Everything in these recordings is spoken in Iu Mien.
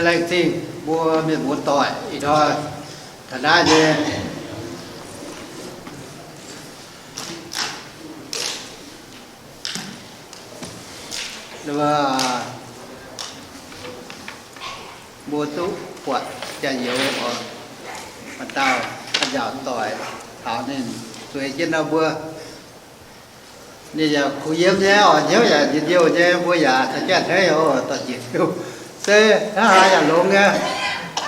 Laengz zingh mbuo mienh muoz-doic ih hnoi taux naaiv nyei. Mbuo duqv buatc jaax-youz oc, maaih dauh njaaux doic taux ninh zueiz jienv nor mbuo. Ninh yaac kuh yiem nyei oc, hnyouv yaac njien-youh nyei, mbuo yaac caux jaav hneiv oc, dorh jiex Ziouv. Se hnangv haaix yaac longx nyei.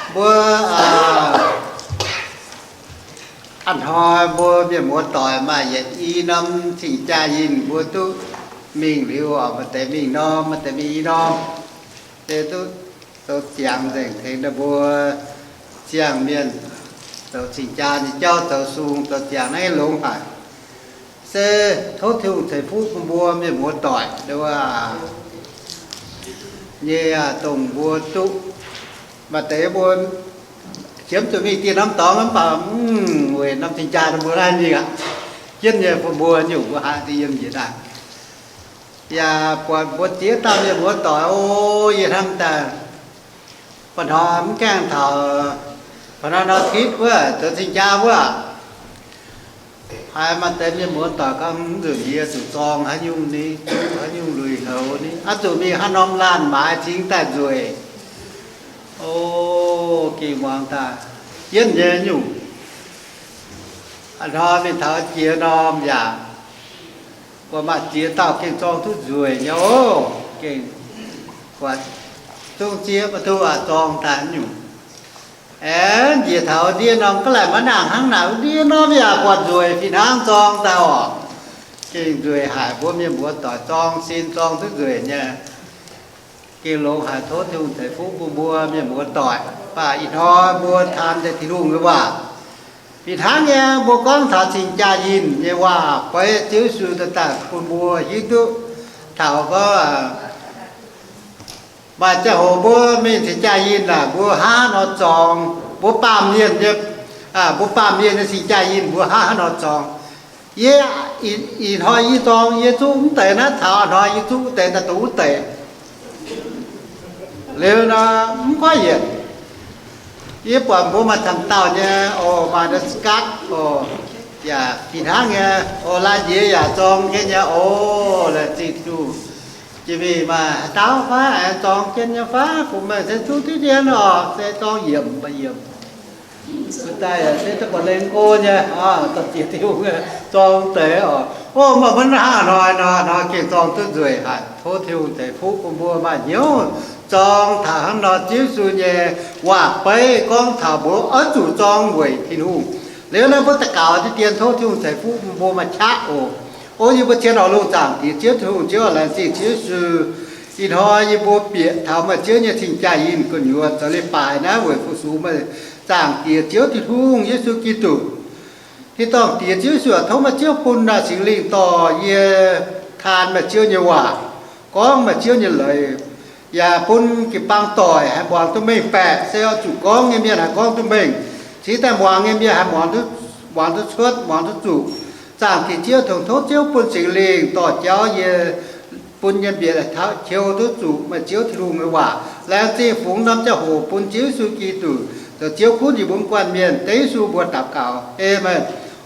Mbuo a'hnoi mbuo mienh muoz-doic maaih yietc i norm cing-jaa yinh mbuo duqv mingh liuz oc, maaih deix mingh norm, maaih deix mingh i norm. Se duqv zoux ziangx nzengc tengx ninh mbuo ziangh mienh zoux cing-jaa nyei jauv, zoux sung zoux ziangx naaiv longx haic. Se tov Tin-Hungh ceix fuqv bun mbuo mienh muoz-doic nyei, dongh mbuo duqv maaih deix mbuo qiemx zuqc mingh dieh norm dorngx mv baac weic norm cing-jaa ninh mbuo naaiv mingh aqv. Jienv nyei bun mbuo nyungc mbuo haiz duqv yiem njiec daaih. Yaac buatc mbuo ziex dauh mienh muoz-doic o, yie hnamv daaih, ba'hnoi mv gaengh taux, ba'hnoi nor Titv wuov zoux cing-jaa wuov, haiz maaih deix mienh muoz-doic gorngv, mv nzunc yie zuqc zorng haaix nyungc ni, haaix nyungc lui-houx ni, oix zuqc mingh haaix norm laanh maaiz cingx daaih nzueic. O, gengh muangx daaih jienv nyei nyungc. A'hnoi mingh taux jiex norm yaac buatc maaih ziex dauh gengh zorng duqv nzueic nyei oc. Gengh buatc zungv zieqv maiv duqv aqv, zorng daaih nyungc. Aengx njiec taux ndiev norm ga'laih maiv nangc hnangv naaic, ndiev norm yaac buatc nzueic fih hnangv, zorng daaih oc. Gengh nzueic haic, mbuo mienh muoz-doic zorng sin zorng duqv nzueic nyei. Gengh longx haic, tov Tin-Hungh ceix fuqv bun mbuo mienh muoz-doic. Mv baac ih hnoi mbuo taan deix Tin-Hungh nyei waac fih hnangv nyei, mbuo gorngv taux cing-jaa yinh nyei waac-beiv, Ziouv Yesu daaih bun mbuo hiuv duqv taux gorngv maaih ziangh hoc mbuo mingh cing-jaa yinh naaic, mbuo hnangv haaix nor zorng, mbuo baamh mienh nyei, mbuo baamh mienh nyei cing-jaa yinh mbuo hnangv haaix nor zorng. Yie ih hnoi yie zorng, yie zuqv mv deix naaiv taux ih hnoi yie zuqv wuov deix daaih dongh wuov deix. Liuz nor mv gorngv yienc, yie buatc mbuo maaih camv dauh nyei oc, maaih deix skatv oc, yaac fih hnangv nyei oc, laaix njiec yaac zorng jienv nyei oc. Laengz zingh Tin-Hungh. Jiex mingh maaih haaix dauh fai aengx zorng jienv nyei fai? Bun meih se zuqv diqv dien oc, se zorng yiemc mv baac yiemc. Mbuo daaih yaac se daaih buatc lengh go nyei oc, dorh jiex Tin-Hungh zorng deix oc. O, mv baac maiv hnangv hnoi nor, hnoi gengh zorng duqv nzueic haic. Tov Tin-Hungh ceix fuqv bun mbuo maaih hnyouv zorng taux hnangv nor Ziouv Yesu nyei waac-beiv gorngv taux mbuo oix zuqc zorng weic Tin-Hungh. Liuz naaiv mbuo daux gaux diqv dien tov Tin-Hungh ceix fuqv bun mbuo maaih qaqv oc. O yie mbuo cien oix lungh zaangc Diex Ziouv Tin-Hungh, Ziouv aac, laengz zingh Ziouv Yesu. Ih hnoi yie mbuo bieqc taux meih Ziouv nyei cing-jaa yinh gu'nyuoz zoux leiz-baaix naaiv weic fu-sux meih zaangc Diex Ziouv Tin-Hungh Yesu Giduc. Tin-dorngh Diex Ziouv Yesu aac, tov meih Ziouv bun naaiv Singx Lingh dorh yie taan meih Ziouv nyei waac, gorngv meih Ziouv nyei leiz, yaac bun jiu-baang doic haih muangx duqv mengh baeqc, se oix zuqc gorngv nyei mienh haih gorngv duqv mengh, cingx daaih muangx nyei mienh haih muangx duqv, muangx duqv cuotv, muangx duqv zuqc. Zaangc Diex Ziouv, tov Ziouv bun Singx Lingh dorh jauv yie, bun yie mbiec taux qou duqv zuqc meih Ziouv Tin-Hungh nyei waac. Laengz zingh fungx norm ziangh hoc bun Ziouv Yesu Giduc zoux Ziouv gunv yie mbuo mv guanh mienh. Dengv Yesu mbuox daux gaux, Aamen.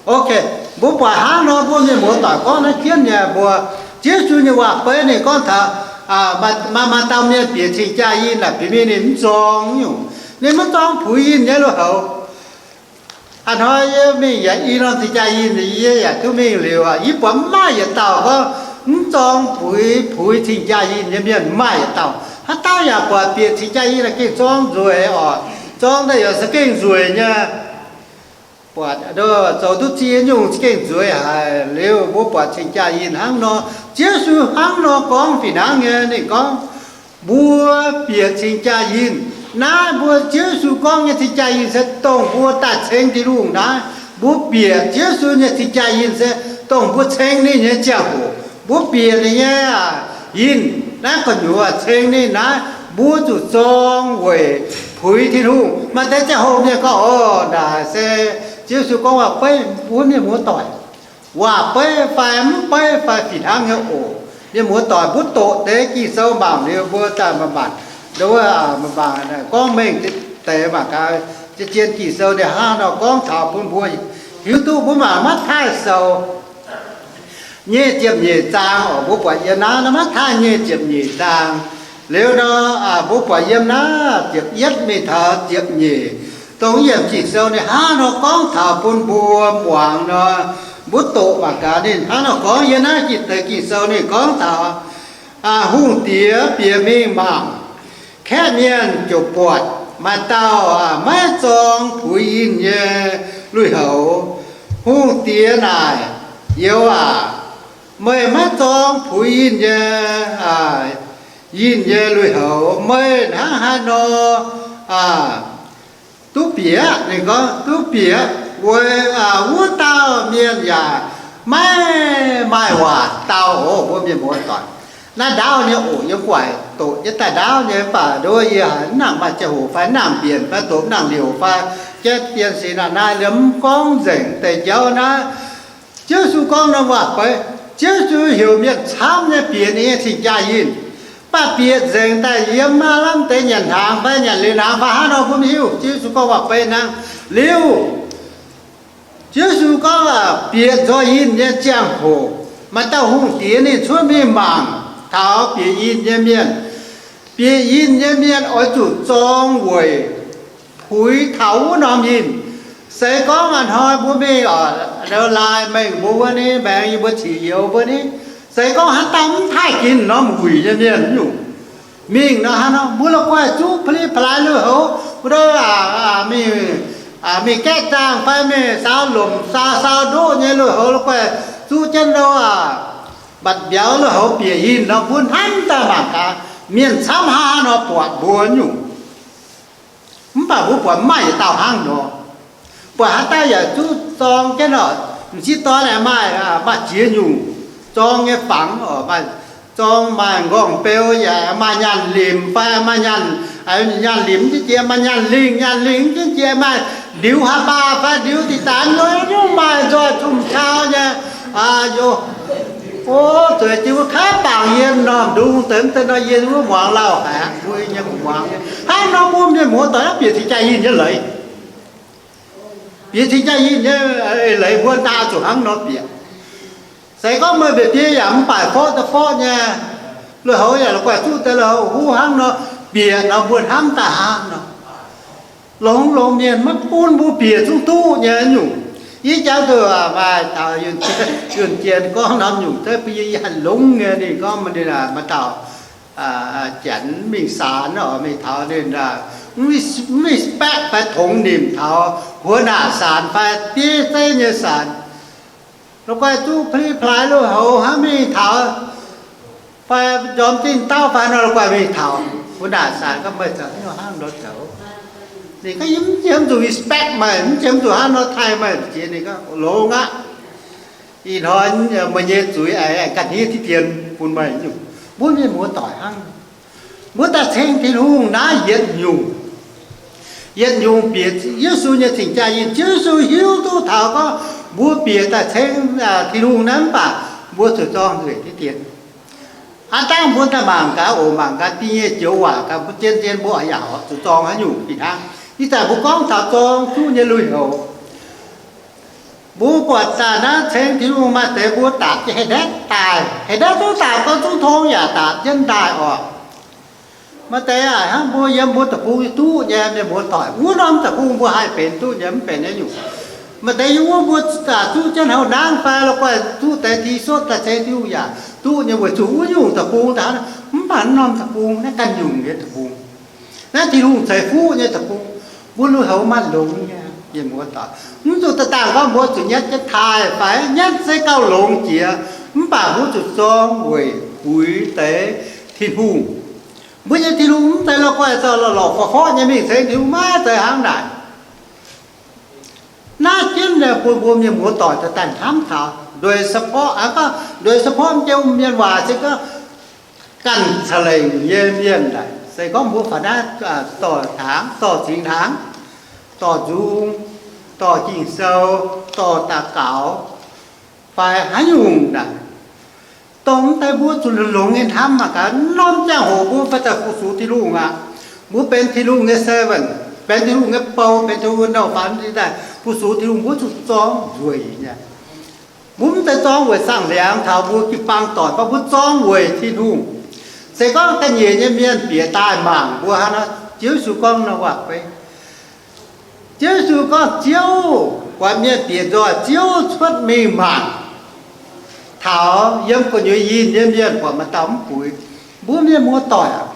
Ok, mbuo buatc hnangv nor, mbuo mienh muoz-doic gorngv naaiv jienv nyei mbuo, Ziouv Yesu nyei waac-beiv ninh gorngv taux maaih, maaih dauh mienh bieqc cing-jaa yinh naaic, bieqc mingh ninh mv zorng nyungc, ninh mv zorng puix yinh nyei lui-houx. A'hnoi yie mingh yaac i norm cing-jaa yinh, yie yaac duqv mingh liuz, yie buatc mv maaih yietc dauh gorngv mv zorng puix, puix cing-jaa yinh nyei mienh, mv maaih yietc dauh. Haaix dauh yaac buatc bieqc cing-jaa yinh naaic gengh zorng nzueic oc. Zorng daaih yaac za'gengh nzueic nyei. Buatc zoux duqv ziex nyungc za'gengh nzueic haic. Liuz mbuo buatc cing-jaa yinh hnangv nor, Ziouv Yesu hnangv nor gorngv fih hnangv nyei. Ninh gorngv, mbuo bieqc cing-jaa yinh. Naaiv mbuo Ziouv Yesu gorngv nyei cing-jaa yinh se dongh mbuo daaih ceng Tin-Hungh naaiv. Mbuo bieqc Ziouv Yesu nyei cing-jaa yinh se dongh mbuo ceng ninh nyei ziangh hoc. Mbuo bieqc ninh nyei yinh naaiv gu'nyuoz ceng ninh naaiv, mbuo zuqc zorng weic puix Tin-Hungh. Maaih deix ziangh hoc mienh gorngv, o, naaic se Ziouv Yesu gorngv waac-beiv, mbuo mienh muoz-doic, waac-beiv fai mv beiv fai fih hnangv nyei oc. Mienh muoz-doic, mbuo doqc deix Ging-Sou mangc liuz mbuo daaih manc-manc Nduov, mangc, gorngv mengh deix mangc gaax, zien Ging-Sou ninh hnangv nor gorngv taux bun mbuo hiuv duqv. Mbuo mangc Matv^taai Sou nyei ziepc nyeic zaang oc. Mbuo buatc yiem naaiv, naaiv Matv^taai nyei ziepc nyeic zaang. Liuz nor, mbuo buatc yiem naaiv ziepc yietv mingh taux ziepc nyeic, dongh yiem Ging-Sou ninh hnangv nor gorngv taux bun mbuo muangx nor, mbuo doqc mangc gaax ninh hnangv nor gorngv. Yiem naaiv deix Ging-Sou ninh gorngv taux hungh diex bieqc mingh mangc, kaeqv mienh ziouc buatc maaih dauh maiv zorng puix yinh nyei lui-houx. Hungh diex naaic, Youz aac, meih maiv zorng puix yinh nyei, yinh nyei lui-houx, meih hnangv haaix nor duqv bieqc? Ninh gorngv, Duqv bieqc weic wuov dauh mienh yaac maiv maaih waac dau oc. Mbuo mienh muoz-doic, naaiv ndaauv nyei oc, yiem gu'nguaaic doqc jienv daaih ndaauv nyei, mv baac nduov yie haiz mv nangc maaih ziangh hoc fai mv nangc mbienc fai doqc mv nangc liouc fai jaiv dien sic naaic naaiv liemh mv gorngv nzengc deix jauv naaiv. Ziouv Yesu gorngv norm waac-beiv. Ziouv Yesu heuc mienh camv nyei bieqc ninh nyei cing-jaa yinh, mv baac bieqc nzengc daaih yiem maaih lamh deix nyanc hnaangx fai nyanc liuz hnaangx fai hnangv nor mbuo mv hiuv. Ziouv Yesu gorngv waac-beiv hnangv. Liuz, Ziouv Yesu gorngv bieqc nzoih yinh nyei ziangh hoc, maaih dauh hungh diex ninh cuotv mingh mangc taux bieqc yinh nyei mienh. Bieqc yinh nyei mienh oix zuqc zorng weic puix taux wuov norm yinh. Se gorngv a'hnoi mbuo mingh oc, ndau laaih mengh mbuo wuov ni, maengx yie mbuo cic youz mbuo ni, se gorngv haaix dauh mv taaih ginc norm wuic nyei mienh nyungc, mingh nor hnangv nor mbuo la'guaih zuqv pa'li pa'laaix lui-houx, mbuo mingh gaeqv zaangh fai mingh saau lomc saau, saau ndoqv nyei lui-houx la'guaih zuqv jienv ndo aac, mbatc mbiauz lui-houx bieqc yinh nor mbuo hnamv daaih mangc gaax, mienh camv hnangv haaix nor buatc mbuo nyungc. Mv baac mbuo buatc mv maaih yietc dauh hnangv nor. Buatc haaix dauh yaac zuqv zorng jienv oc. M'sieqv dorn aengx maaih, maaih ziex nyungc zorng nyei fangx oc. Maaih zorng maaih nqorngv-beu, yaac maaih nyaanh limc fai maaih nyaanh, nyaanh limc mv jienv jiex maaih nyaanh lingh, nyaanh lingh mv jienv jiex maaih ndiux haaix baac fai ndiux diqc daanx nor, nyungc maaih nzoih zungh qau nyei. O, zueiz jiex wuov kaav bangc yie m'normh ndung deix, mv deix nor yie wuov muangx lauh haic, mbuo nyei muangx nyei. Hnangv nor mbuo mienh muoz-doic naaiv bieqc cing-jaa yinh nyei leiz, bieqc cing-jaa yinh nyei leiz mbuo naaiv zuqc hnangv nor bieqc. Se gorngv meih mbiec biei yaac mv baac forv da'forv nyei, lui-houx yaac la'guaih zuqv deix lui-houx huv hnangv nor bieqc nor mbuo hnamv daaih hnangv nor. Longx longx mienh maiv bun mbuo bieqc zungv duqv nyei nyungc. Yie jangx duqv maaih taux Yunh Jien gorngv norm nyungc, bun yie hanc longx nyei. Ninh gorngv maaih dauh Janx mingh saanx oc, mingh taux ninh mv respect fai tongx nimc taux huox naanc saanx fai bieiv zeiv nyei saanx. La'guaih zuqv pa'li pa'laaix lui-houx hnangv mingh taux, fai njormh zinh dauh fai nor la'guaih mingh taux huox naanc saanx gorngv, meih zoux haaix nyungc hnangv nor zoux? Ninh gorngv, yie mv jiem zuqc respect meih, mv jiem zuqc hnangv nor taaih meih. Jiex ninh gorngv, longx aqv. Ih hnoi meih nyei zuiz aengx ganh hniev diqv dien bun meih nyungc. Mbuo mienh muoz-doic hnangv. Mbuo daaih ceng Tin-Hungh naaiv yietc nyungc, yietc nyungc bieqc Yesu nyei cing-jaa yinh. Ziouv Yesu hiuv duqv taux gorngv mbuo bieqc daaih ceng Tin-Hungh naaiv, mv baac mbuo zuqc zorng nzueic diqv dien. Aav dangh mbuo daaih mangc gaax oc, mangc gaax da'nyeic joux waac gaax, mbuo zien-zien mbuo yaac zuqc zorng haaix nyungc fih hnangv. Ih zanc mbuo gorngv taux zorng duqv nyei lui-houx. Mbuo buatc daaih naaiv ceng Tin-Hungh maaih deix mbuo dapc jienv heh ndaetv daaih, heh ndaetv duqv daaih gorngv zungv tong yaac dapc jienv daaih oc. Maaih deix aac hnangv mbuo yiem mbuo deic-bung duqv nyei, mienh muoz-doic, wuov norm deic-bung mbuo haih benx duqv nyei, mv benx nyei nyungc. Maaih deix yiem wuov mbuo zuqv jienv houh nangv fai la'guaih zuqv deix ti sotv daaih ceng Tin-Hungh yaac duqv nyei, weic zuqc wuov nyungc deic-bung daaih, mv baac norm deic-bung naaiv ganh nyungc nyei deic-bung. Naaiv Tin-Hungh ceix fuqv nyei deic-bung, mbuo lui-houx maaih longx nyei, mienh muoz-doic. Mv zuqc daaih dangh gorngv mbuo zuqc nyatv jienv taaih fai nyatv se gauh longx jiex, mv baac mbuo zuqc zorng weic buix deix Tin-Hungh. Mbuo nyei Tin-Hungh mv zeiz la'guaih zorqv lorqc lorqc forv-forv nyei mingh ceng Tin-Hungh, maiv zeiz hnangv naaic. Naaiv jienv bun mbuo mienh muoz-doic daaih daaih hnamv taux ndueic support, aa, gorngv ndueic support nyei mienh waac se gorngv ganh ca'lengc nyei mienh naaic, se gorngv mbuo faaux naaiv dorh hnaangx, dorh cingx hnaangx, dorh nzung, dorh Ging-Sou, dorh daux gaux, fai haaix nyungc naaic, dongh mv deix mbuo zuqc longx nyei hnamv mangc gaax, norm ziangh hoc mbuo fai daaih fu-sux Tin-Hungh aqv. Mbuo benx Tin-Hungh nyei servant, benx Tin-Hungh nyei bou, benx Tin-Hungh nyei nouh faaux daaih fu-sux Tin-Hungh, mbuo zuqc zorng weic nyei. Mbuo mv zeiz zorng weic saang-hliangx taux mbuo jiu-baang doic, gorngv mbuo zorng weic Tin-Hungh. Se gorngv ga'nyiec nyei mienh bieqc daaih mangc mbuo hnangv nor, Ziouv Yesu gorngv nor waac-beiv. Ziouv Yesu gorngv, Ziouv, buatc mienh bieqc nzoih, Ziouv cuotv mingh mangc taux yiem gu'nyuoz yinh nyei mienh buatc maaih dauh mv buix. Mbuo mienh muoz-doic aac,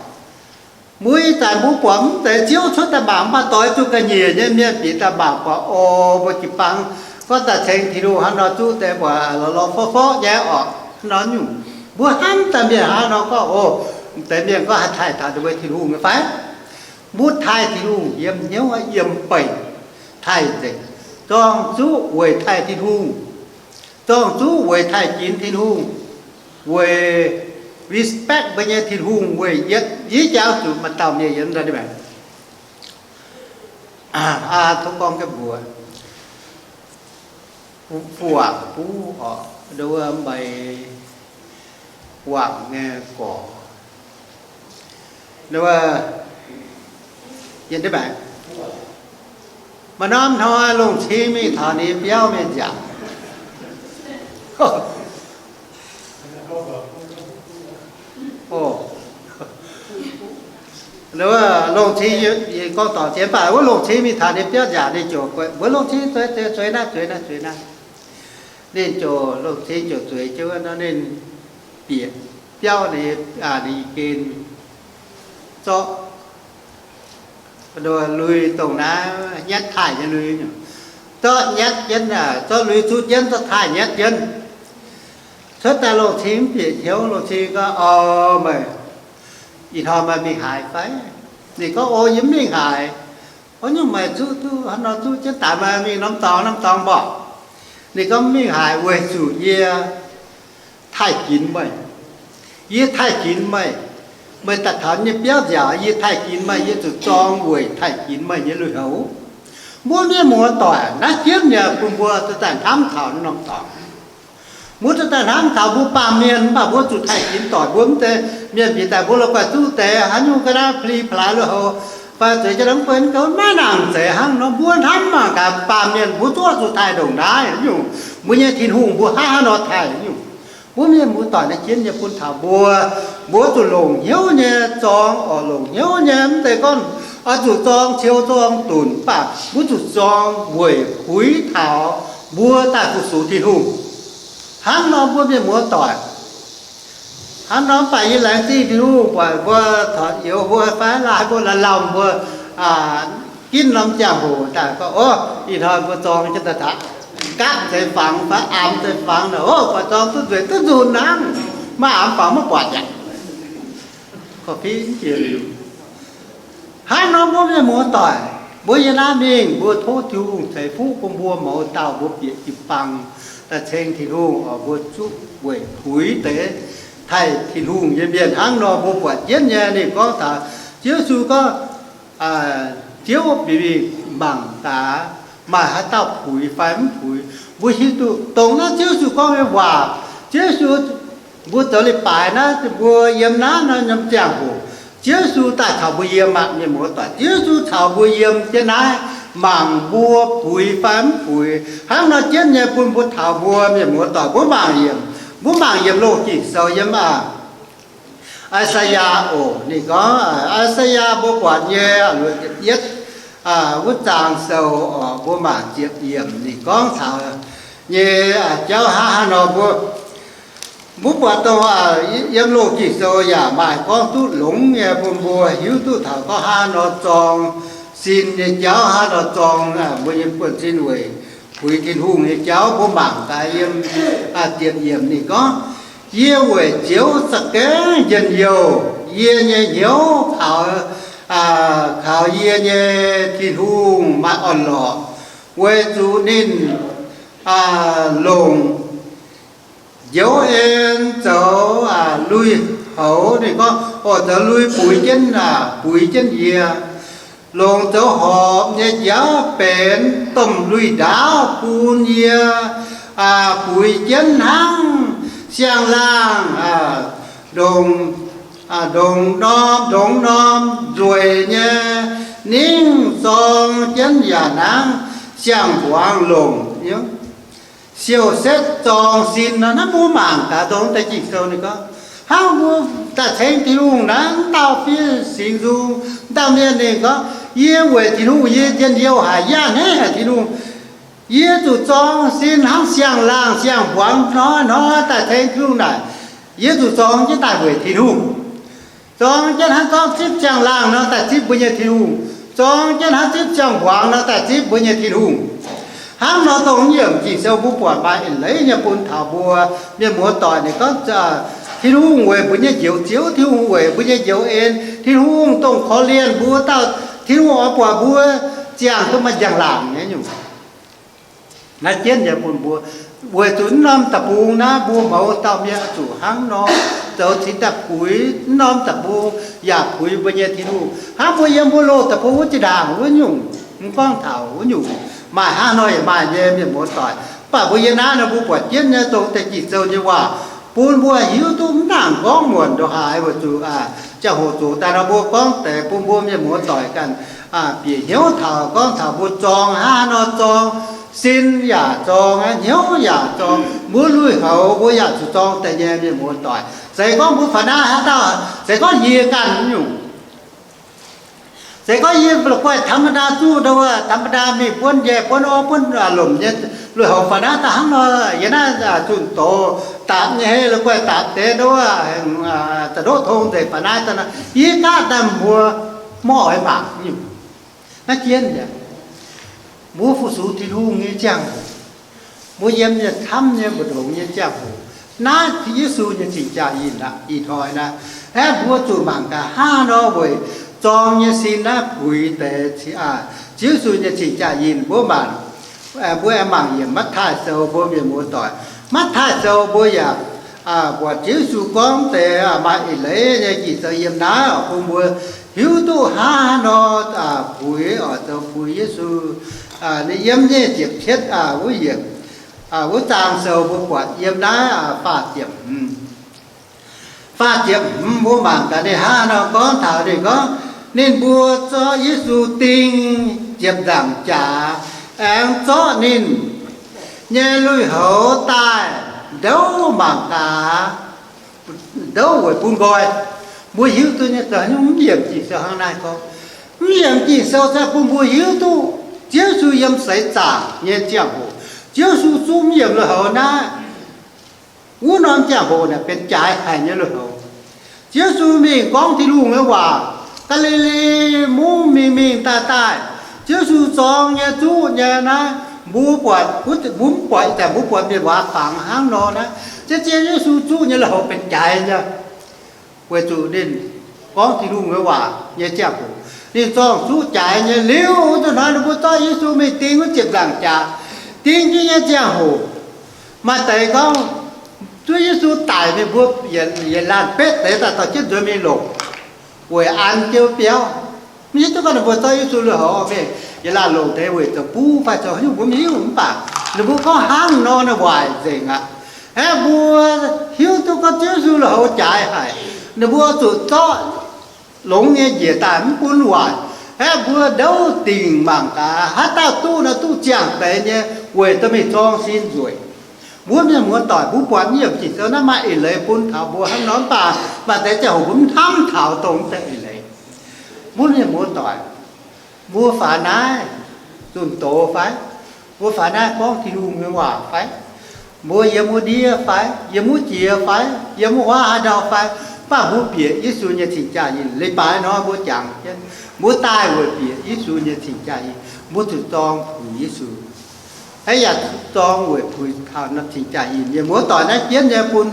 mbuo ih zanc mbuo buatc mv zeiz Ziouv cuotv daaih mangc, mv baac doix zuqc ga'nyiec nyei mienh bieqc daaih mangc buatc, o, mbuo jiu-baang gorngv daaih ceng Tin-Hungh hnangv nor, zuqv deix buatc lorz lorz forv forv nyei orqc, hnangv nor nyungc. Mbuo hnamv daaih mienh hnangv nor gorngv, o, deix mienh gorngv haih taaih taux ninh mbuo Tin-Hungh nyei fai? Mbuo taaih Tin-Hungh yiem hnyouv, yiem beic taaih nzengc, zorng zuqv weic taaih Tin-Hungh, zorng zuqv weic taaih ginx Tin-Hungh, weic respect mbuo nyei Tin-Hungh, weic yietv, yie jangx zuqc maaih dauh mienh yiem ndau maengx, aa, tov gorngv jienv mbuox, fu-, fu-, waac buv orqc, nduov mbaih wangc nyei gorx, nduov, yiem ndau maengx. Maaih norm hnoi Longc Cing mingh taux ninh biauv mingh nziaauc. O, Longc Cing, gorngv dorngc jiex mv baac wuov Longc Cing mingh taux ninh biauv nziaauc, ninh ziouc mbuox Longc Cing, Zueiz, zueiz, zueiz naaiv, zueiz naaiv, zueiz naaiv. Ninh ziouc, Longc Cing ziouc zueiz jienv wuov nor, ninh bieqc biauv ninh, ninh gen zorqv lui dongh naaiv nyatv taaih nyei lui, zorqv nyatv jienv, zorqv lui zuqv jienv, zorqv taaih nyatv jienv. Cuotv daaih Longc Cing mv bieqc hnyouv, Longc Cing gorngv, O, meih ih hnoi meih mingh haaix fai? Ninh gorngv, O, yie mv mingh haaix. O, nyungc meih zuqv duqv hnangv nor zuqv jienv daaih, meih mingh norm dorngx norm dorngx mborqc. Ninh gorngv, Mv mingh haaix weic zuqc yie taaih ginx meih. Yie taaih ginx meih. Meih daaih taux yie nyei biauv nziaauc, yie taaih ginx meih, yie zuqc zorng weic taaih ginx meih nyei lui-houx. Mbuo mienh muoz-doic, naaiv jienv yaac bun mbuo duqv daaih hnamv taux norm dorngx. Mbuo duqv daaih hnamv taux mbuo baamh mienh, mv baac mbuo zuqc taaih ginx doic. Mbuo mv zeiz mienh bieqc daaih mbuo la'guaih zuqv deix haaix nyungc ga'naaiv pli plaaix lui-houx fai zueiz jienv mv benx gouv maiv nangc zeiz hnangv nor. Mbuo hnamv mangc gaax baamh mienh mbuo zuqc zuqc taaih ndongc naaiv nyungc. Mbuo nyei Tin-Hungh mbuo hnangv haaix nor taaih nyungc. Mbuo mienh muoz-doic, naaiv jienv nyei bun taux mbuo, mbuo zuqc longc hnyouv nyei zorng, oix longc hnyouv nyei, mv zeiz gorngv oix zuqc zorng ciou zorng dunc, mv baac mbuo zuqc zorng weic puix taux mbuo daaih fu-sux Tin-Hungh. Hnangv nor mbuo mienh muoz-doic, hnangv nor mv baac yie laengz zingh Tin-Hungh buatc mbuo taux youz mbuo fai laaix mbuo laaix lamh mbuo, ginv norm ziangh hoc daaih gorngv, O, ih hnoi mbuo zorng jienv daaih taux gapv zeiz fangx fai aamx zeiz fangx nor, o, buatc zorng duqv nzueic duqv nzunc hnangv, maiv aamx fangx maiv buatc yaac korv-fiqv jiex liuz. Hnangv nor mbuo mienh muoz-doic, mbuo yiem naaiv mingh mbuo tov Tin-Hungh ceix fuqv bun mbuo mouz dauh mbuo bieqc jiu-baang daaih ceng Tin-Hungh, oix mbuo zuqv weic puix deix taaih Tin-Hungh nyei mienh. Hnangv nor mbuo buatc jienv nyei ninh gorngv taux Ziouv Yesu gorngv, Ziouv bieqc mingh mangc gaax maaih haaix dauh puix fai mv puix. Mbuo hiuv duqv dongh naaiv Ziouv Yesu gorngv nyei waac. Ziouv Yesu, mbuo zoux leiz-baaix naaiv, mbuo yiem naaiv nor yiem ziangh hoc, Ziouv Yesu daaih caux mbuo yiem aqv, mienh muoz-doic. Ziouv Yesu caux mbuo yiem jienv naaiv, mangc mbuo puix fai mv puix. Hnangv nor jienv nyei bun mbuo taux mbuo mienh muoz-doic, mbuo mangc yiemc, mbuo mangc yiemc Loz-Ging Sou yiem aa, I^saa^yaa oc. Ninh gorngv, I^saa^yaa mbuo buatc nyei, luoqc ziepc yietv wuov zaang sou oc, mbuo mangc ziepc yiemc. Ninh gorngv taux nyei jauv hnangv haaix nor mbuo, mbuo buatc dongh yiem Loz-Ging Sou yaac maaih gorngv duqv longx nyei bun mbuo hiuv duqv taux gorngv hnangv haaix nor zorng sin nyei jauv, hnangv haaix nor zorng mbuo nyei buonv-sin weic puix Tin-Hungh nyei jauv. Mbuo mangc gaax yiem ziepc yiemc ninh gorngv, Yie weic Ziouv za'gengh njien-youh. Yie nyei hnyouv kaux, kaux yie nyei Tin-Hungh maaih orn-lorqc, weic zuqc ninh longc njoux en zoux lui-houx, ninh gorngv, oix zoux lui buix jienv, buix jienv yie, longc zoux horpc nyei jauv benx domh lui-ndaauv bun yie buix jienv hnangv siang-laangh ndongc ndongc norm ndongc norm nzueic nyei ningv zorng jienv yaac hnangv siang-mbuangz longc siou-setv zorng sin nor. Naaiv mbuo mangc gaax dongh deix Ging-Sou ninh gorngv, hnangv mbuo daaih ceng Tin-Hungh naaiv, m'dauh fiev Singx Nzung, m'dauh mienh ninh gorngv, yie weic Tin-Hungh yie njien-youh haic, yie a'hneiv haic Tin-Hungh. Yie zuqc zorng sin hnangv siang-laangh siang-mbuangz hnoi-hnoi daaih ceng Tin-Hungh naaic. Yie zuqc zorng jienv daaih weic Tin-Hungh. Zorng jienv hnangv gorngv zipv siang-laangh nor daaih zipv mbuo nyei Tin-Hungh. Zorng jienv hnangv zipv siang-mbuangz nor daaih zipv mbuo nyei Tin-Hungh. Hnangv nor dongh yiem Ging-Sou mbuo buatc maaih eix leiz nyei bun taux mbuo mienh muoz-doic. Ninh gorngv, Tin-Hungh weic mbuo nyei njoux Ziouv, Tin-Hungh weic mbuo nyei njoux en, Tin-Hungh dongh korv-lienh mbuo dauh, Tin-Hungh oix buatc mbuo ziangh duqv maaih njang-laangc nyei nyungc. Naaiv jienv nyei bun mbuo, weic zuqc mv norm deic-bung naaiv mbuo mouz dauh mienh oix zuqc hnangv nor zoux cingx daaih puix mv norm deic-bung, yaac puix mbuo nyei Tin-Hungh. Hnangv mbuo yiem mbuo loz deic-bung wuov zinh ndaangc wuov nyungc, mv gorngv taux wuov nyungc, maaih hnangv nor yaac maaih nyei mienh muoz-doic. Mv baac mbuo yiem naaiv nor mbuo buatc jienv nyei dongh deix Ging-Sou nyei waac bun mbuo hiuv duqv mv nangc gorngv muonc ndongc haaix, weic zuqc ziangh hoc zoqc daaih nor mbuo gorngv deix bun mbuo mienh muoz-doic ganh bieqc hnyouv taux gorngv taux mbuo zorng hnangv haaix nor zorng, sin yaac zorng, hnyouv yaac zorng, mbuo lui-houx mbuo yaac zuqc zorng deix nyei mienh muoz-doic. Se gorngv mbuo faaux naaiv haaix dauh, se gorngv yie ganh nyungc, se gorngv yie la'guaih ธรรมดา zuqv ndau wuov ธรรมดา mingh buonv njaih buonv orv buonv lomc nyei lui-houx faaux naaiv daaih hnangv nor, yie naaiv zunh doz dapc nyei hei la'guaih dapc deix ndau wuov, za'ndoqv tong nzengc faaux naaiv daaih nor, yie gaav daaih mbuo mv oix mangc nyungc. Naaiv jienv yaac mbuo fu-sux Tin-Hungh nyei ziangh hoc, mbuo yiem nyei camv nyei mbu'ndongx nyei ziangh hoc, naaiv Yesu nyei cing-jaa ih hnoi naaiv, aeqv, mbuo zuqc mangc gaax hnangv nor weic zorng nyei sin naaiv puix deix Ziouv Yesu nyei cing-jaa ih. Mbuo mangc, mbuo aengx mangc yiem Matv^taai Sou, mbuo mienh muoz-doic. Matv^taai Sou mbuo yaac buatc Ziouv Yesu gorngv deix maaih eix leiz nyei Ging-Sou yiem naaiv oc, bun mbuo hiuv duqv hnangv haaix nor puix oc, zoux puix Yesu. Ninh yiem nyei ziepc cietv wuov yiemc, wuov zaang sou mbuo buatc yiem naaiv faah ziepc hmz. Faah ziepc hmz mbuo mangc gaax ninh hnangv haaix nor gorngv taux ninh gorngv, ninh mbuo zorqv Yesu ding ziepc nzaangc jaax, aengx zorqv ninh nyei lui-houx daaih ndouv mangc gaax, ndouv weic bun nqoi. Mbuo hiuv duqv nyei zoux nyungc mv yiemc Ging-Sou hnangv naaiv gorngv. Mv yiemc Ging-Sou se bun mbuo hiuv duqv Ziouv Yesu yiem seix zaangc nyei ziangh hoc, Ziouv Yesu zuqv mv yiemc lui-houx naaiv, wuov norm ziangh hoc naaic benx jaaix haic nyei lui-houx. Ziouv Yesu mingh gorngv Tin-Hungh nyei waac, Gaa^li^li Mungv mingh mingh daaih daaih, Ziouv Yesu zorng nyei zuqv nyei naaiv, mbuo buatc, mbuo mv buatc, ih zanc mbuo buatc mienh waac fangx hnangv nor naaiv. Zien-zien Yesu zuqv nyei lui-houx benx jaaix nyei, weic zuqc ninh gorngv Tin-Hungh nyei waac nyei ziangh hoc, ninh zorng zuqv jaaix nyei. Liuz wuov zanc hnoi ninh mbuo zorqv Yesu mingh ding wuov ziepc nzaangc jaax, ding jienv nyei ziangh hoc, maaih deix gorngv zuov Yesu daic mingh, mbuo yietc laanh betv deix daaih dorh jienv nzuonx mingh longc weic an jienv biauv. Mv hiuv duqv gorngv ninh mbuo zorqv Yesu lui-houx mingh yietc laanh longc deix weic zoux buv fai zoux haaix nyungc mbuo mv hiuv, mv baac ninh mbuo gorngv hnangv nor ninh waaic nzengc aqv. Aeqv, mbuo hiuv duqv gorngv Ziouv Yesu lui-houx jaaix haic, ninh mbuo zuqc zorqv longx nyei njiec daaih mv bun waaic. Aeqv, mbuo ndouv dingc mangc gaax haaix dauh duqv nor duqv ziangh deix nyei weic dorh mingh zorng sin nzueic. Mbuo mienh muoz-doic, mbuo buatc yiem Ging-Sou naaiv maaih eix leiz bun taux mbuo hnangv nor, mv baac maaih deix ziangh hoc mbuo mv hnamv taux dongh deix eix leiz. Mbuo mienh muoz-doic, mbuo faaux naaiv zunh doz fai? Mbuo faaux naaiv gorngv Tin-Hungh nyei waac fai? Mbuo yiem wuov ndiev fai, yiem wuov jiex fai, yiem wuov huaav haaix ndau fai, mv baac mbuo bieqc Yesu nyei cing-jaa ih. Leiz-baaix hnoi mbuo jangx jienv, mbuo daaih weic bieqc Yesu nyei cing-jaa ih, mbuo zuqc zorng puix Yesu. Aav yaac zorng weic puix taux norm cing-jaa ih. Mienh muoz-doic, naaiv jienv nyei bun,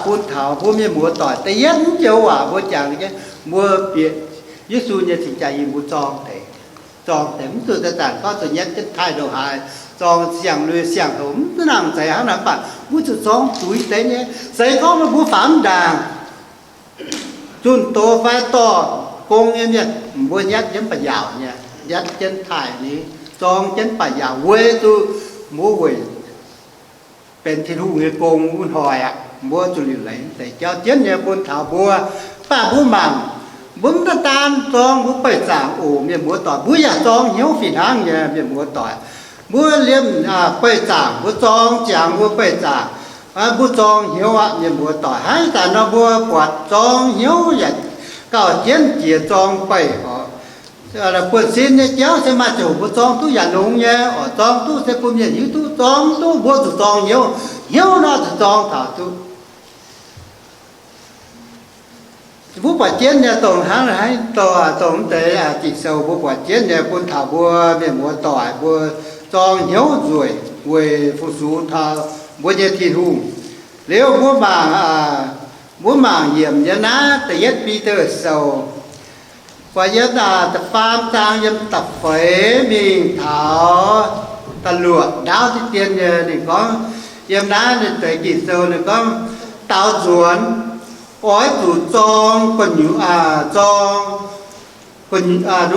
bun taux mbuo mienh muoz-doic da'yietv joux waac mbuo jangx jienv, mbuo bieqc Yesu nyei cing-jaa ih mbuo zorng deix. Zorng deix mv zuqc zanc-zanc gorngv zuqc nyetv jienv taaih ndongc haaix, zorng siang-lui siang-hoc mv nangc zeiz hnangv naaic, mv baac mbuo zuqc zorng puix deix nyei. Se gorngv meih mbuo faaux mv ndaangc zunh doz fai dorh gong nyei mienh, mbuo nyatv jienv ba'yaauc nyei, nyatv jienv taaih ni, zorng jienv ba'yaauc weic zuqc mbuo weic benx Tin-Hungh nyei gong wuov hnoi aqv. Mbuo zuqc liuc leiz deix jauv jienv nyei bun taux mbuo Mv baac mbuo mangc, mbuo mv daan zorng mbuo beih zaangc oc, mienh muoz doic, mbuo yaac zorng hnyouv fih hnangv nyei, mienh muoz doic. Mbuo liemh beih zaangc mbuo zorng ziangx mbuo beih zaangc, mbuo zorng hnyouv aqv, mienh muoz doic. Hnangv ih zanc nor mbuo buatc zorng hnyouv yaac gauh jienv jiex zorng beih oc. Buonv-sin nyei jauv se maaih ziangh hoc mbuo zorng duqv yaac longx nyei oc. Zorng duqv se bun mienh hiuv duqv, zorng duqv mbuo zuqc zorng hnyouv, hnyouv nor zuqc zorng taux duqv. Mbuo buatc jienv nyei dongh hnangv haaix, dongh, dongh mv deix Ging-Sou mbuo buatc jienv nyei bun taux mbuo mienh muoz doic mbuo zorng hnyouv nzueic weic fu-sux taux mbuo nyei Tin-Hungh. Liuz mbuo mangc, mbuo mangc yiemc yiem naaiv da'yietv Bide Sou, buatc yiem da'faam zaang yiem da'feix mingh taux da'luoqc ndaauv diqv dien nyei. Ninh gorngv, yiem naaiv ninh deix Ging-Sou ninh gorngv, daaux nzuonx oix zuqc zorng gu'nyuoz, zorng gu'nyuoz,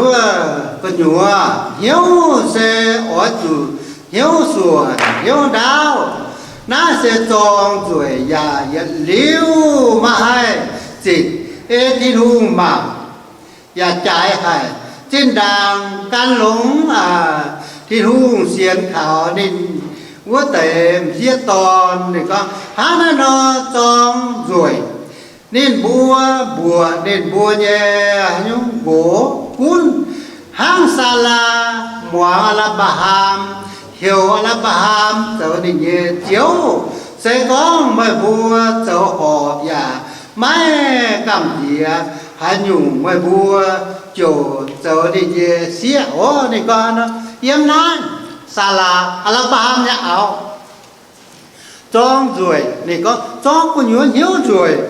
hnyouv se oix zuqc hnyouv suonc hnyouv ndaauv. Naaiv se zorng nzueic yaac yietc liuz maiv haih zitc ei Tin-Hungh mangc yaac jaaix haic. Zinh ndaangc gan longx, Tin-Hungh sienx kaux ninh wuov deix m'sieqv dorn, ninh gorngv hnangv naaiv nor zorng nzueic. Ninh mbuo mbuoqc ninh mbuo nyei haaix nyungc nqox gunv hnangv Saalaa muangx Aa^laa^mbaa^ham, heuc Aa^laa^mbaa^ham zoux ninh nyei ziouv. Se gorngv meih mbuo zoux horpc yaac maiv gamh nziex haaix nyungc, meih mbuo ziouc zoux ninh nyei sieqv oc. Ninh gorngv nor, yiem naaiv Saalaa, Aa^laa^mbaa^ham nyei auv, zorng nzueic. Ninh gorngv zorng gu'nyuoz hnyouv nzueic.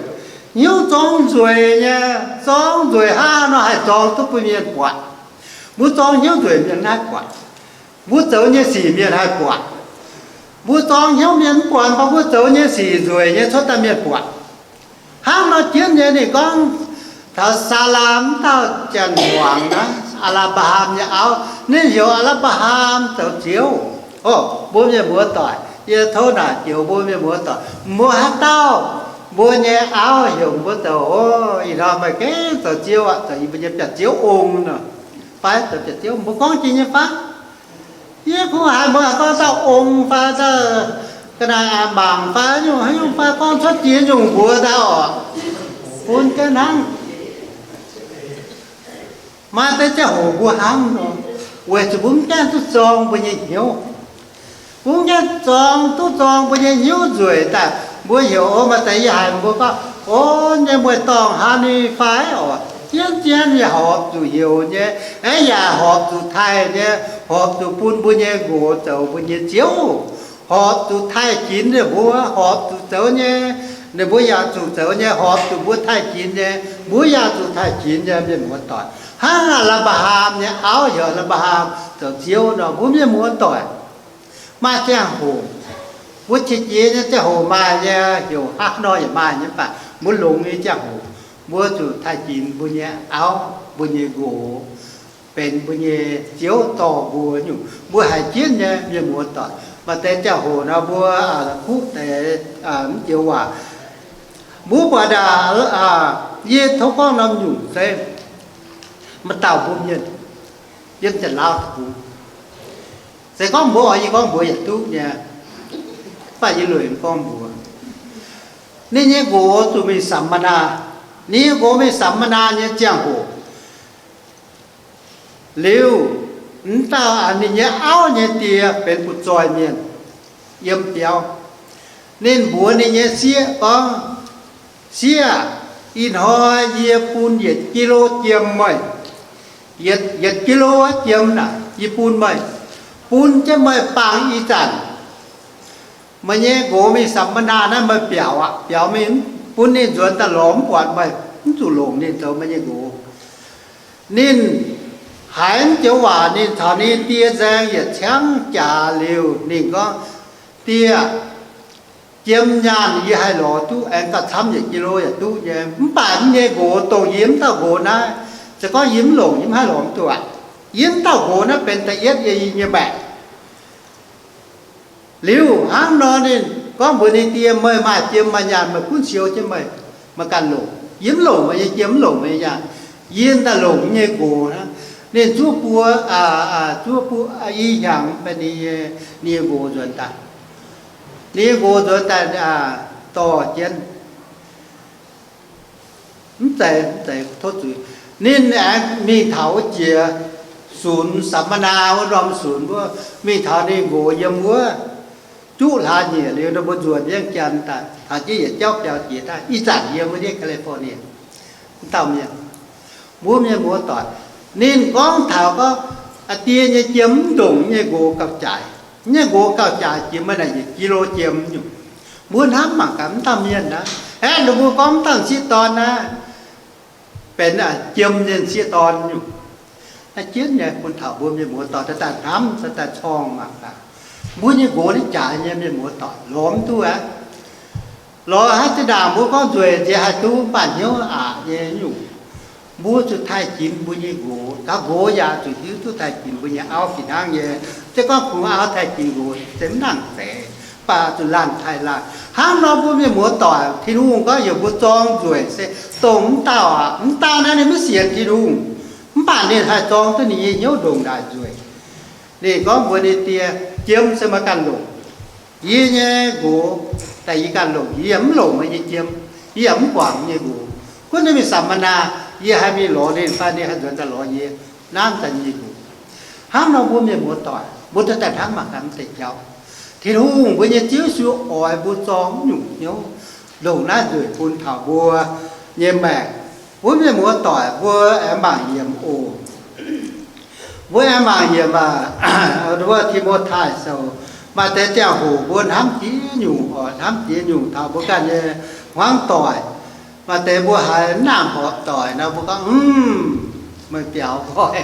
Hnyouv zorng nzueic nyei, zorng nzueic hnangv nor haih zorng duqv bun mienh buatc. Mbuo zorng hnyouv nzueic mienh maiv buatc. Mbuo zoux nyei sic mienh haih buatc. Mbuo zorng hnyouv mienh mv buatc, mv baac mbuo zoux nyei sic nzueic nyei cuotv daaih mienh buatc. Hnangv nor jienv nyei ninh gorngv taux Saalaa wuov dauh janx-muangz naaiv, Aa^laa^mbaa^ham nyei auv, ninh heuc Aa^laa^mbaa^ham zoux ziouv. O, mbuo mienh muoz doic, yie tov naaic joux mbuo mienh muoz doic, mbuo haaix dauh mbuo nyei auv heuc mbuo zoux, o, ih hnoi meih gengh zoux ziouv aqv, zoux yie mbuo nyei biauv-ziouv ong nor, fai zoux biauv-ziouv, mbuo gorngv jiex nyei fai? Yie kungx haiz mbuo gorngv dauh ong fai dauh ga'naaiv mangc fai nyungc haaix nyungc fai gorngv cuotv jiex nyungc mbuox daaih oc. Bun jienv hnangv. Maaih deix ziangh hoc mbuo hnangv nor, weic zuqc mbuo mv gaengh duqv zorng mbuo nyei hnyouv. Mbuo mv gaengh zorng duqv zorng mbuo nyei hnyouv nzueic daaih, mbuo heuc, o, maaih deix yie haiz mbuo gorngv, o, nyei mueiz-dorngh hnangv nor fai oc, zien-zien yaac horpc zuqc heuc nyei, aeqv, yaac horpc zuqc taaih nyei, horpc zuqc bun mbuo nyei nqox zoux mbuo nyei ziouv, horpc zuqc taaih jinx ninh mbuo, horpc zuqc zoux nyei, ninh mbuo yaac zuqc zoux nyei, horpc zuqc mbuo taaih jinx nyei, mbuo yaac zuqc taaih jinx nyei, mienh muoz doic. Hnangv Aa^laa^mbaa^ham nyei auv heuc Aa^laa^mbaa^ham zoux ziouv nor, mbuo mienh muoz doic. Maaih ziangh hoc, mbuo qiex jiez nyei ziangh hoc maaih nyei, heuc haaix nor yaac maaih nyei, mv baac mbuo longx nyei ziangh hoc, mbuo zuqc taaih jinx mbuo nyei auv, mbuo nyei nqox, benx mbuo nyei ziouv dorh mbuo nyungc, mbuo haiz jienv nyei, mienh muoz doic. Maaih deix ziangh hoc nor mbuo kuv deix mv joux waac. Mbuo buatc ndaangc, yie tov gorngv norm nyungc se maaih dauh mbuo mienh yiem Janx-Lauv deic-bung, se gorngv mbuox oix, yie gorngv mbuox yietc duqv nyei, mv baac yie lueic mv gorngv mbuox. Ninh nyei nqox zuqc mingh samx ma naa. Ninh nyei nqox mingh samx ma naa nyei ziangh hoc, liuz, mv dauh, ninh nyei auv nyei die benx butv-zoih mienh, yiem biauv. Ninh mbuox ninh nyei sieqv gorngv, Sieqv, ih hnoi yie bun yietc kilo jiem meih. Yietc, yietc kilo jiem naaic yie bun meih. Bun jienv meih bangc ih zanc, meih nyei nqox mingh samx ma naa naaiv, meih biaux aqv. Biaux mingh, bun ninh nzuonx daaih lorz mv buatc meih, mv zuqc longc ninh zoux meih nyei nqox. Ninh haiz mv joux waac, ninh caux ninh die nzaeng yietc ciangv jaax liuz, ninh gorngv, Die, jiem nyaanh yie haih lorz duqv aengx gauh camv yietc kilo yaac duqv nyei. Mv baac yie nyei nqox dongh yie mv dauh nqox naaiv, se gorngv yie mv longc, yie mv haih lorz duqv aqv. Yie mv dauh nqox naaiv benx da'yietv yie nyei maengc. Liuz hnangv nor ninh gorngv mbuox ninh die, Meih maaih jiem maaih nyaanh, meih gunv siou jienv meih, meih ganh longc. Yie mv longc meih nyei jiem, mv longc meih nyei yaangh. Yie daaih longc yie nyei nqox hnangv. Ninh zuov buo, zuov buo, i hnyangx benx ninh nyei nqox nzuonx daaih. Ninh nyei nqox nzuonx daaih dorh jienv. Mv zeiz, mv zeiz tov zuiz. Ninh aengx mingh taux wuov jiex sunx Samv^naa wuov norm sunx wuov, mingh taux ninh nqox yiem wuov, juqv hlaax nyieqc liuz, ninh mbuo nzuonx mbienv janx daaih, taux jienv yietc jauv biaux jiex daaih. Ih zanc yiem wuov ndiev California, mv dauh mienh, mbuo mienh muoz-doic, ninh gorngv taux gorngv, aa, die nyei jiem mv ndongc nyei nqox gauh jaaix. Nyei nqox gauh jaaix jiex, maaih naaic yietc kilo jiem nyungc. Mbuo hnamv mangc gaax, mv dauh mienh naaiv, aeqv, ninh mbuo gorngv mv dauh m'sieqv dorn naaiv benx jiem nyei m'sieqv dorn nyungc. Naaiv jienv nyei bun taux mbuo mienh muoz-doic daaih hnamv, daaih corng mangc gaax, mbuo nyei nqox naaiv jaaix nyei, mienh muoz-doic, lorz mv duqv aqv. Lorz haaix zinh ndaangc mbuo gorngv nzueic nziex haih duqv, mv baac hnyouv aqc nyei nyungc. Mbuo zuqc taaih ginx mbuo nyei nqox. Gauh nqox yaac zuqc hiuv duqv taaih ginx mbuo nyei auv fih hnangv nyei. Se gorngv kungx auv taaih ginx nqox se mv nangc zeiz, mv baac zuqc laanh taaih laanh. Hnangv nor mbuo mienh muoz-doic, Tin-Hungh gorngv heuc mbuo zorng nzueic se dongh mv dauh aqv. Mv dauh naaiv ninh maiv sienx Tin-Hungh, mv baac ninh haih zorng duqv ninh nyei hnyouv ndongc naaic nzueic. Ninh gorngv mbuox ninh die, jiem se meih ganh longc. Yie nyei nqox daaih yie ganh longc. Yie yaac mv longc meih nyei jiem. Yie yaac mv guangc meih nyei nqox. Gunv ninh mingh Samv^naa, yie haih mingh lorz ninh fai ninh haih nzuonx daaih lorz yie, naaiv daaih nyei nqox. Hnangv nor mbuo mienh muoz-doic, mbuo duqv daaih hnamv mangc gaax mv deix jauv. Tin-Hungh mbuo nyei Ziouv Yesu oix mbuo zorng nyungc hnyouv, longc naaiv nzueic bun taux mbuo nyei maengc. Mbuo mienh muoz-doic, mbuo aengx mangc yiemc oc. Mbuo aengx mangc yiemc aac, wuov Ti^mo^tai Sou, maaih deix ziangh hoc mbuo hnamv jiex nyungc oc, hnamv jiex nyungc taux mbuo ganh nyei hmuangv doic. Maaih deix mbuo haiz mv nangc horpc doic nor, mbuo gorngv, Mv, meih biaux nqoi,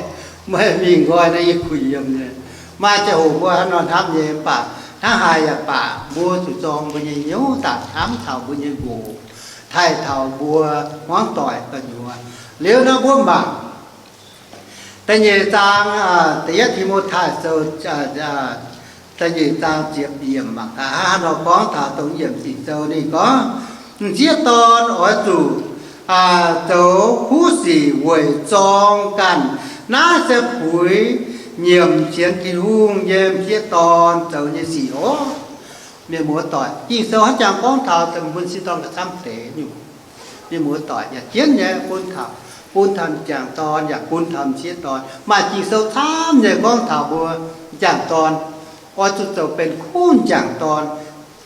meih mingh nqoi nor yie kuh yiem nyei. Maaih ziangh hoc mbuo hnangv nor hnamv nyei, mv baac hnangv haaix yaac baac, mbuo zuqc zorng mbuo nyei hnyouv daaih hnamv taux mbuo nyei nqox, taaih taux mbuo hmuangv doic gu'nyuoz. Liuz nor mbuo mangc da'nyeic zaang, da'yietv Ti^mo^tai Sou, da'nyeic zaang ziepc yiemc mangc gaax, hnangv nor gorngv taux dongh yiemc Ging-Sou ninh gorngv, m'sieqv dorn oix zuqc zoux kuv sic weic zorng ganh. Naaiv se puix nyiemc sienx Tin-Hungh nyei m'sieqv dorn zoux nyei sic oc. Mienh muoz-doic, Ging-Sou hnangv jangx gorngv taux dongh m'sieqv dorn gauh camv deix nyungc. Mienh muoz-doic, yaac jienv nyei bun taux, bun taux m'jangc dorn yaac bun taux m'sieqv dorn. Maaih Ging-Sou camv nyei gorngv taux mbuo m'jangc dorn oix zuqc zoux benx kuv m'jangc dorn,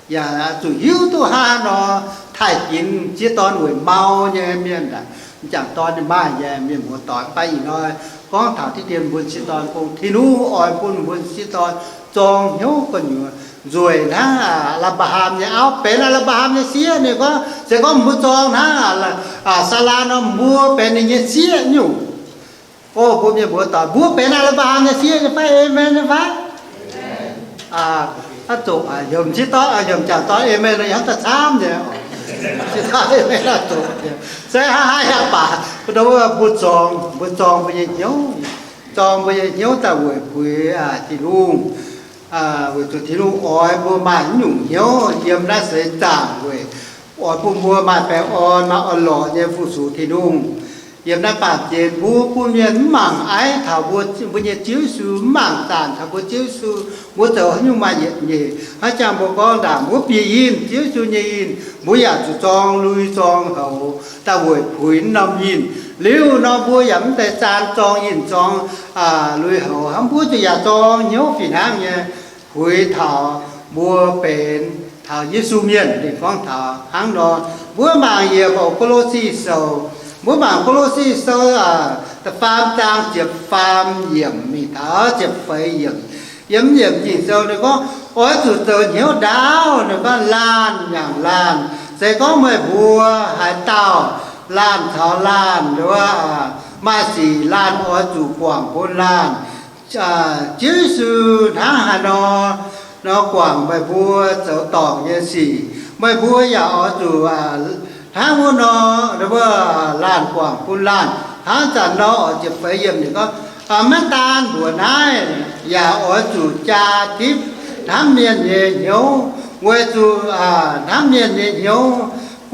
yaac zuqc hiuv duqv hnangv nor taaih ginx m'sieqv dorn weic mau nyei mienh aah, m'jangc dorn ninh maaih nyei. Mienh muoz-doic, mv baac ih hnoi gorngv taux diqv dien mbuo m'sieqv dorn, Tin-Hungh oix bun mbuo m'sieqv dorn zorng hnyouv gu'nyuoz nzueic hnangv Apc^laa^ham nyei auv benx Apc^laa^ham nyei sieqv. Ninh gorngv, se gorngv mbuo zorng hnangv Saalaa nor, mbuo benx ninh nyei sieqv nyungc. O mbuo mienh muoz-doic, mbuo benx Apc^laa^ham nyei sieqv nyei fai? Aamen nyei fai? Aa, zuqc heuc m'sieqv dorn, heuc m'jangc dorn aamen nor, yie hnamv daaih camv nyei. M'sieqv dorn aamen oc, zuqc. Se hnangv haaix yaac baac, mbuo zorng, mbuo zorng mbuo nyei hnyouv, zorng mbuo nyei hnyouv daaih weic puix Tin-Hungh, weic zuqc Tin-Hungh oix mbuo maaih naaiv nyungc hnyouv yiem naaiv seix zaangc weic oix bun mbuo maaih baengh orn, maaih orn-lorqc nyei fu-sux Tin-Hungh. Yiem naaiv baamh gen mbuo bun mienh mv mangc aiv taux mbuo, mbuo nyei Ziouv Yesu, mv mangc zaanc taux mbuo Ziouv Yesu, mbuo zoux haaix nyungc maaih yietc nyeic. Hnangv jangx mbuo gorngv ndaangc, mbuo bieqc yinh, Ziouv Yesu nyei yinh, mbuo yaac zuqc zorng lui zorng houx daaih weic puix norm yinh. Liuz nor mbuo yaac mv deix zaan zorng yinh zorng lui houx hnangv, mbuo zuqc yaac zorng hnyouv fih hnangv nyei puix taux mbuo benx taux Yesu mienh. Ninh gorngv taux hnangv nor. Mbuo mangc yiem Ko^lo^si Sou, mbuo mangc Ko^lo^si Sou da'faam zaang ziepc faam yiemc mingh taux ziepc feix yiemc. Yiem yiemc Ging-Sou ninh gorngv, oix zuqc zoux hnyouv ndaauv. Ninh gorngv, laanh nyaangc laanh. Se gorngv meih mbuo haaix dauh laanh caux laanh, wuov, maaih sic laanh oix zuqc guangc bun laanh. Ziouv Yesu hnangv haaix nor, nor guangc meih mbuo zoux dorngc nyei sic, meih mbuo yaac oix zuqc hnangv wuov nor, wuov, laanh guangc bun laanh. Hnangv zanc nor oix ziepc feix yiemc ninh gorngv, maiv daan mbuoqc naaiv, yaac oix zuqc jaa tipv hnamv mienh nyei hnyouv, weic zuqc hnamv mienh nyei hnyouv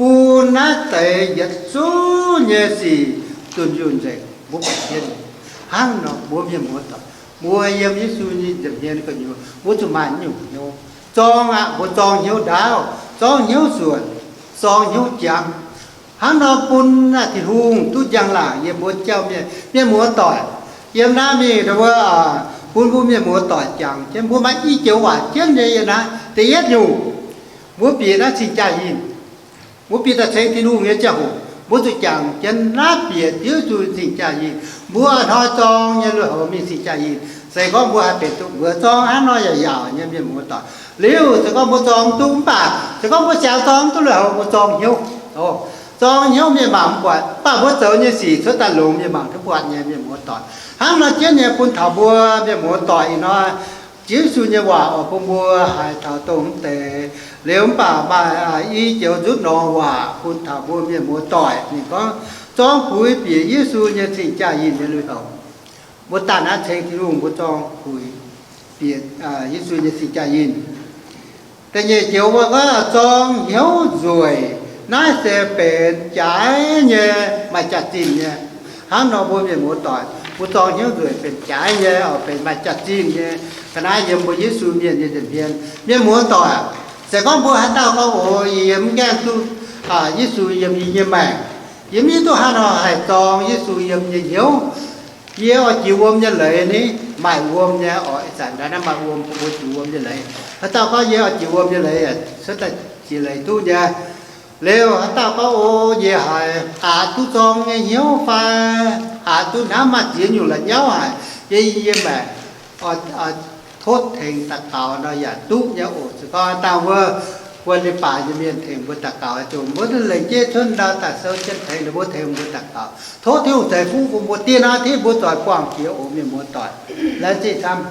bun naaiv deix yietc zungv nyei sic zunh yunh nzengc, mbuo buatc jienv. Hnangv nor, mbuo mienh muoz-doic, mbuo yiem Yesu nyei nza'hmien gu'nyuoz, mbuo zuqc maaih nyungc hnyouv. Zorng aqv, mbuo zorng hnyouv ndaauv, zorng hnyouv suonc, zorng hnyouv jangx. Hnangv nor bun naaiv Tin-Hungh duqv njang-laangc yiem mbuo jauv mienh, mienh muoz-doic. Yiem naaiv mingh wuov, bun mbuo mienh muoz-doic jangx jienv, mbuo maaih i joux waac jienv nyei yiem naaiv. Da'yietv nyungc, mbuo bieqc naaiv cing-jaa-yinh. Mbuo bieqc daaih ceng Tin-Hungh nyei ziangh hoc, mbuo zuqc jangx jienv naaiv bieqc Ziouv Yesu cing-jaa-yinh. Mbuo hnoi zorng nyei lui-houx mingh cing-jaa-yinh. Se gorngv mbuo haih benx duqv mbuo zorng hnangv nor yaauc yaauc nyei mienh muoz-doic. Liuz se gorngv mbuo zorng duqv mv baac, se gorngv mbuo siangx zorng duqv lui-houx, mbuo zorng hnyouv. Zorng hnyouv mienh mangc mv buatc, mv baac mbuo zoux nyei sic cuotv daaih longx mienh mangc duqv buatc nyei mienh muoz-doic. Hnangv nor jienv nyei bun taux mbuo mienh muoz-doic ih hnoi, Ziouv Yesu nyei waac oix bun mbuo haiz taux dongh mv deix. Liuz mv baac maaih i joux nzutv norm waac bun taux mbuo mienh muoz-doic. Ninh gorngv, zorng puix bieqc Yesu nyei cing-jaa-yinh nyei lui-houx. Mbuo daaih naaiv ceng Tin-Hungh, mbuo zorng puix bieqc Yesu nyei cing-jaa-yinh. Da'nyeic joux mbuo gorngv zorng hnyouv nzueic. Naaiv se benx jaaix nyei, maaih jaax-zinh nyei. Hnangv nor mbuo mienh muoz-doic, mbuo zorng hnyouv nzueic benx jaaix nyei, oix benx maaih jaax-zinh nyei. Ga'naaiv yiem mbuo Yesu mienh nyei nza'hmien, mienh muoz-doic, se gorngv mbuo haaix dauh gorngv, oix, yie mv gaengh duqv Yesu yiem yie nyei maengc, yie mv hiuv duqv haaix nor haih zorng Yesu yiem nyei hnyouv. Yie oix jiex wuom nyei leiz ni? Maaih wuom nyei oc. Ih zanc naaiv maaih wuom, bun mbuo jiex wuom nyei leiz. Haaix dauh gorngv yie oix jiex wuom nyei leiz, cuotv daaih jiex leiz duqv nyei. Liuz haaix dauh gorngv, o, yie haiz aqc duqv zorng nyei hnyouv fai aqc duqv hnamv maaih ziex nyungc la'nyauv haic, yie, yie maengc tov tengx daux gaux nor yaac duqv nyei oc. Se gorngv dangh wuov, wuov leiz-baaix nyei mienh tengx mbuo daux gaux oc, mbuo lengc jeiv cuotv ndau daaih sou jienv tengx ninh mbuo, tengx mbuo daux gaux, tov Tin-Hungh ceix fuqv bun mbuo dieh norm tiv mbuo zoih buangh jiex oc, mienh muoz-doic. Laengz zingh camv.